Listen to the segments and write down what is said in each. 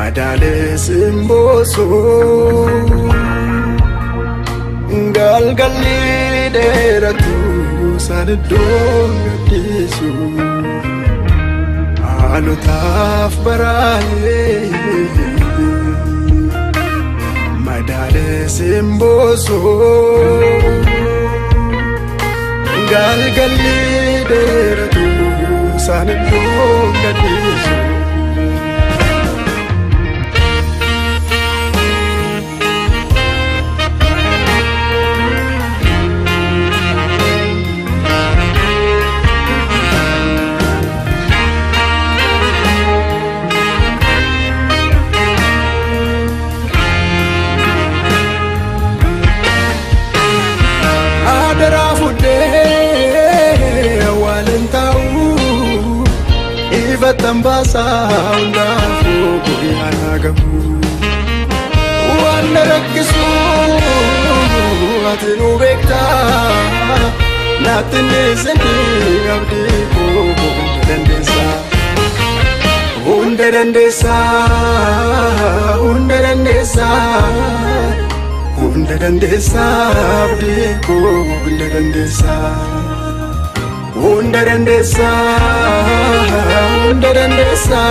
Madaalee simboosoo galgalli dheeratu isaan iddoo gadhiisu haalotaaf baraayee madaalee simboosoo galgalli dheeratu isaan iddoo gadhiisu. Adaraa fudhee awwaaleen taa'u ifatan baasaa hundaafuu guyyaan haa gahu. Waan na rakkisu ati nu beektaa, naatti dhiisanii abdii koo. Hunda dandeessaa, hunda dandeessaa, hunda dandeessaa, hunda dandeessaa, abdii koo, hunda dandeessaa, hunda dandeessaa, hunda dandeessaa,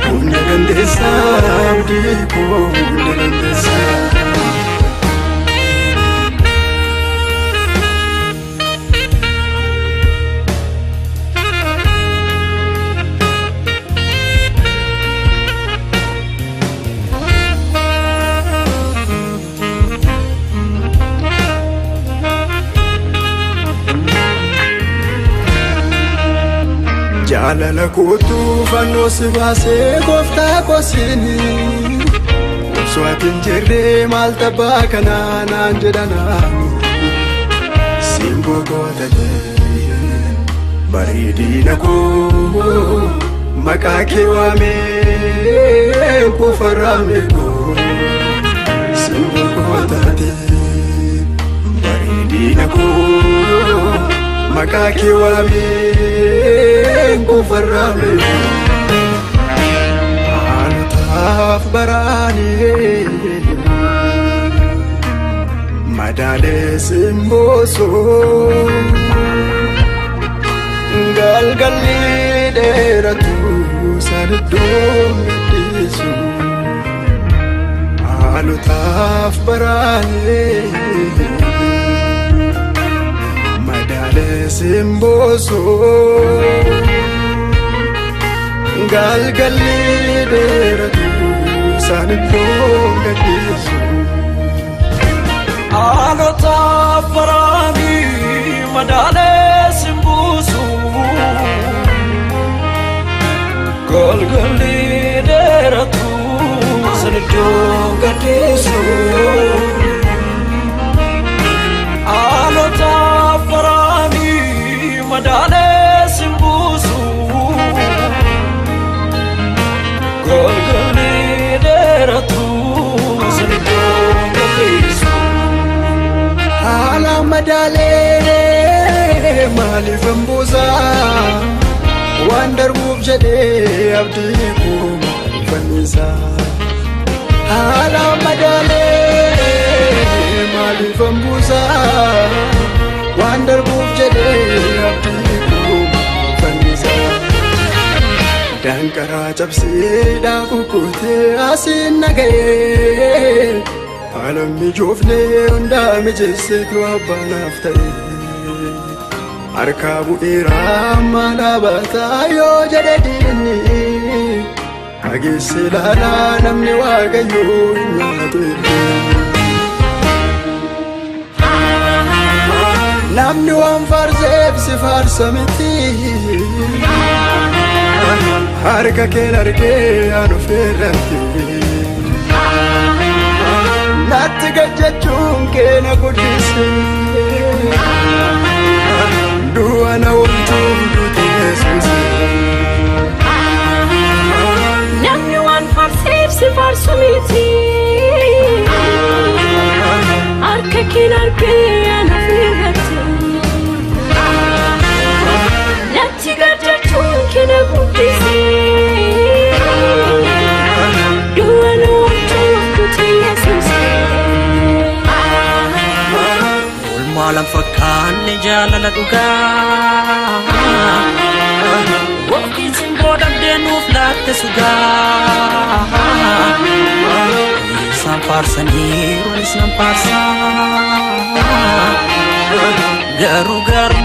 hunda dandeessaa, abdii koo, hunda dandeessaa. Jaalala kootu fannoo si baasee, gooftaa koosiini. Osoo ati hin jirre maal tabbaa kanaa naan jedhanaani. Simboo koota bareedina koo, maqaa kee waamee kufarraame koo. Simboo kootate bareedina koo, maqaa kee waamee kufarraame koo. Haalotaaf baraanee madaalee simboosoo galgalli dheeratu isaan iddoo gadhiisu. Haalotaaf baraanee madaalee simboosoo galgalli dheeratu isaan iddoo gadhiisu. Haalotaaf baraanii madaalee simbuusu galgalli dheeratu san iddoo gadhiisu. Haalotaaf baraanii madaalee simbuusu galgalli dheeratu san iddoo gadhiisu. Haala madaalee maaliifan buusaa, waan darbuuf jedhee abdii koo maaliifan dhiisaa? Haala madaalee maaliifan buusaa, waan darbuuf jedhee abdii koo maaliifan dhiisaa? Danqaraa cabsee daakuu asiin naga'ee, haala mijoofne hundaa mijeesseetu abbaa naaf ta'e. Harkaa bu'eera amma dhaabataa yoo jedhe diinni, fageesse ilaalaa, namni Waaqayyoo hin nyaatu erge. Namni waan faarseef si faarsa miti. Harka keen argee aan ofirratti. Natti gajjachuun kee na guddise. Du'a na oolchuuf duute, Yesuus. Namni waan faarseef si faarsu miti. Harka keen argee ana ofirratti. Natti gaddachuun kee na guddise. Malan fakkaanne jaalala dhugaa. Waqtii simboo dhabdee nuuf laatte sugaa. Isaan faarsanii anis nan faarsaa. Garuu gaarummaa.